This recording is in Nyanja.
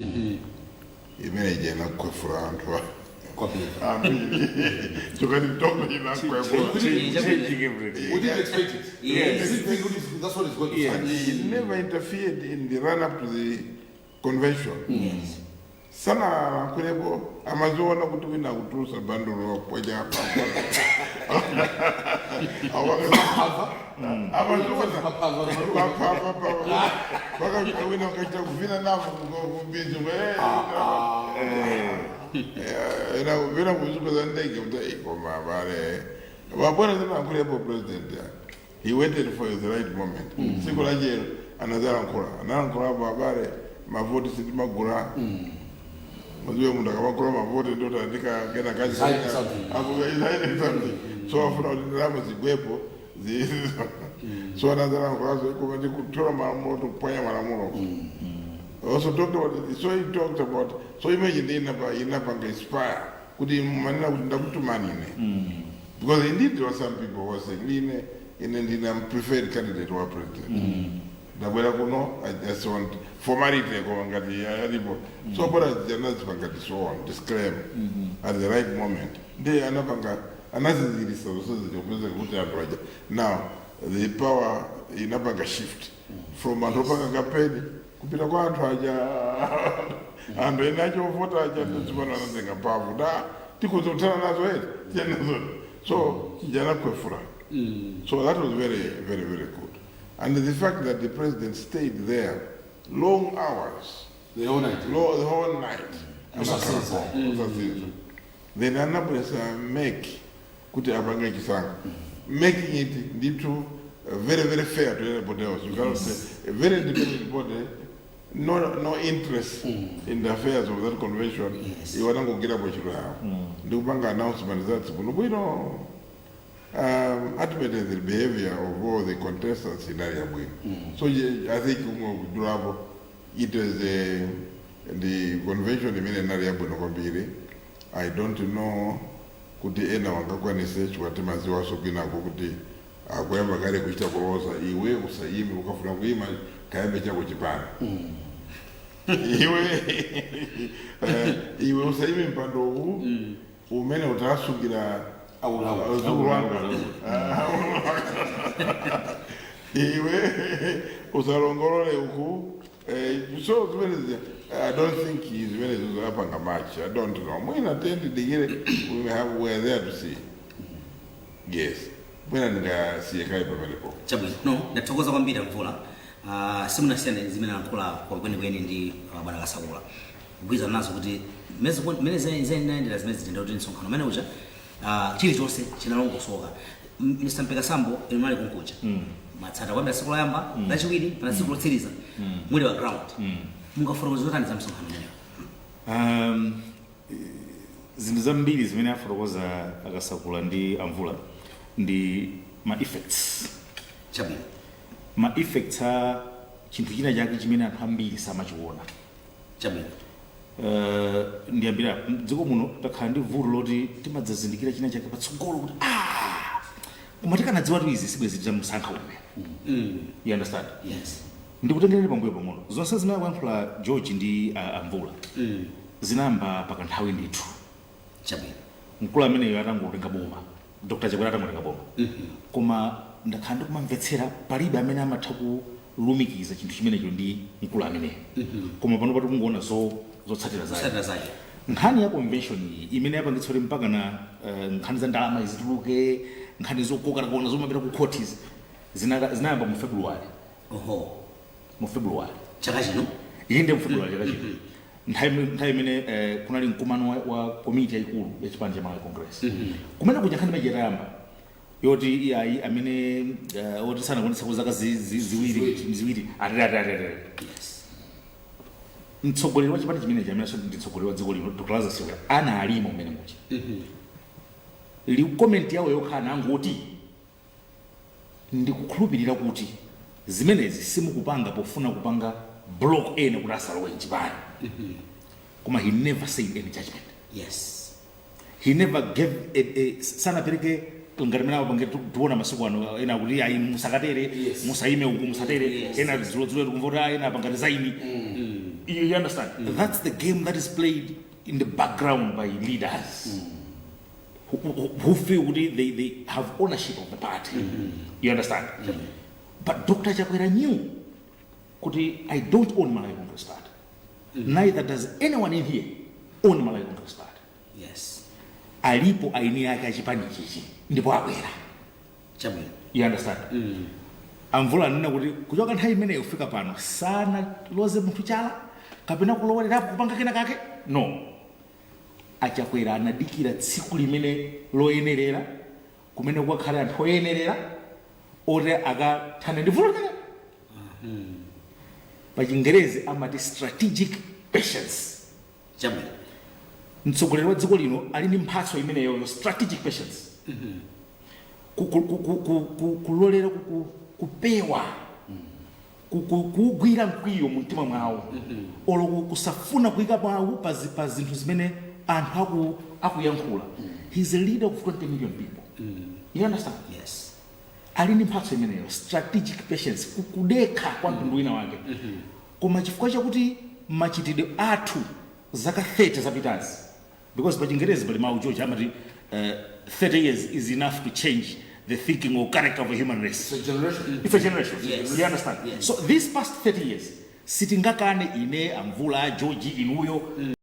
Imene ija inakwefula anthu Kwambiri. ambiri chokati mtongo inakwefula. Changing everything. We didn't expect it. Yes. We didn't think that's what it's going to And say. he never interfered in the run up to the convention. Sana alankulepo amaziona kuti wina kutulusa bandulo wakwaja amaziona paka wina wakaita kuvina navo kubizi vina kuzuka ndege kuti ikoma vale vabwana zinalankulepo. President, he waited for the right moment. Siku lachero anazalankhula, analankhulapo abale, mavoti sitimagula. Maziwe munhu akamakura mavoti ndoti andika kena Hide something. Something. So afuna kuti ndalama zigwepo. So anazalankhulazo ikoma ndikutora malamulo, tikupwanya malamulo. Also talked about, so he talked about, so imagine inapanga inspire kuti manena kuti ndakutumani ine, because indeed there were some people who were saying ine ndina preferred candidate wa president, ndabwera kuno, I just want formality, koma ngati yalipo. So bora anazipanga disown, disclaim at the right moment. Ndiye anapanga anazizirisa zonse zikupeza kuti anthu aja, now the power inapanga shift from anthu opanga kampeni kupita kwa anthu aja, anthu ene achovota aja. Nditsipano anatenga mphamvu da tikhoza kuthana nazo eti tiyeni nazo. So chijanakwefula. So that was very, very, very good. And the fact that the president stayed there long hours, The whole night. The whole night. Usasinza. Usasinza. Then anabwesa MEC kuti apange chisankho, making it ndithu very, very fair to anybody else. You cannot say a very independent body, no interest in the affairs of that convention. Iwo anangogwirapo ntchito yawo ndikupanga announcement za bwino bwino. Ultimately the behavior of all the contestants inali yabwino. So I think umwe kudulapo, it was the convention imene inali yabwino kwambiri. I don't know kuti ena wangakwanise chifukwa timaziwaso kwinako kuti akuyamba kale kuchita kuloza: iwe usayime, ukafuna kuyima kayambe chako chipani, iwe iwe usayime mpando uwu umene utasungira uzukulu wanga, iwe usalongolole uku. So zimene I don't think zimene zizapanga much. I don't know, mwina tendidikire. We are there to see. Yes, mwina ndingasiye kayi pamenepo. Chabwino, no, ndathokoza kwambiri Mvula. Simunasiyane zimene alankhula kwa kwenikweni ndi bwana Kasakula, kugwirizana nazo kuti mmene zinayendera zimene zitenda kuti msonkhano umene uja chilichonse chinalongosoka. Mr Mpeka Sambo, inu mali kunkuja matsata kwambira tsiku loyamba, lachiwiri pana tsiku lotsiriza, muli pa ground, mungafotokoze zotani za msonkhano umenewo? Zinthu zambiri zimene afotokoza Akasakula ndi Amvula ndi ma effects. Ma effects a chinthu china chake chimene anthu ambiri samachiona. Ndiyambira mdziko muno takhala ndi vuto loti timadzazindikira china chake patsogolo kuti, ah, koma tikanadziwa tu izi sibwezi titamusankha uyu. You understand? Yes. Ndikutengerere pambuyo pang'ono. Zonse zimene akuyankhula George ndi Amvula zinayamba pakanthawi ndithu. Mkulu ameneyo atangotenga boma, Dr Chakwera atangotenga boma, koma ndakhala ndikumamvetsera, palibe amene amatha kulumikiza chinthu chimenecho ndi mkulu ameneyo, koma pano pati kungoona zotsatira zake. Zotsatira zake. Nkhani ya convention iyi imene yapangitsa kuti mpaka na nkhani za ndalama izituluke, nkhani zokoka kuona zomapita ku courts, zinayamba mu February. Mu February. Chaka chino? Inde, mu February chaka chino, nthawi imene kunali mkumano wa komiti yayikulu ya chipani cha Malawi Congress, kumene kuja nkhani imeji itayamba yoti iyayi, amene oti sanakwanitsa ku zaka ziwiri atere atere atere. Mtsogoleri wa chipani chimenechi, amene ndi mtsogoleri wa dziko lino, Dr Lazarus Chakwera, ana alimo mmene muja. Li comment yawo yokha anangoti, "Ndikukhulupirira kuti zimenezi simukupanga pofuna kupanga block ena kuti asalowe mchipani." Koma he never said any judgment. He never gave sanapereke Ngati mene apange tiona masiku ano, ena kuti ayi, musakatere, musaime uku, musatere. Ena dzulo tikumva kuti ena apanga resign. You understand? That's the game that is played in the background by leaders who feel kuti they have ownership of the party. You understand? But Dr. Chakwera knew kuti I don't own Malawi Congress Party, neither does anyone in here own Malawi Congress Party. Alipo aini ake achipani chichi ndipo abwera. You understand? Amvula anena kuti kuchoka nthawi imeneyo kufika pano sanaloze munthu chala kapena kulowererapo kupanga kena kake. No, Achakwera anadikira tsiku limene loyenerera, kumene kukakhale anthu oyenerera oti akathane ndi vuto limene. Pa Chingerezi amati strategic patience. Mtsogoleri wa dziko lino ali ndi mphatso imeneyoyo, strategic patience. Kulolera, kupewa kuugwira mkwiyo mu mtima mwawo olo kusafuna kuyika mawu pa zinthu zimene anthu akuyankhula. He's a leader of 20 million people. You understand? Yes. Ali ndi mphatso imeneyo, strategic patience, kudekha kwa mtundu wina wake. Koma chifukwa chakuti machitidwe athu zaka 30 zapitazi, because pa Chingerezi pali mawu, George, amati 30 years is enough to change the thinking or character of a human race. It's a generation. It's a generation. Yes. You understand? Yes. So these past 30 years, sitingakane, ine, Amvula, George, inuyo.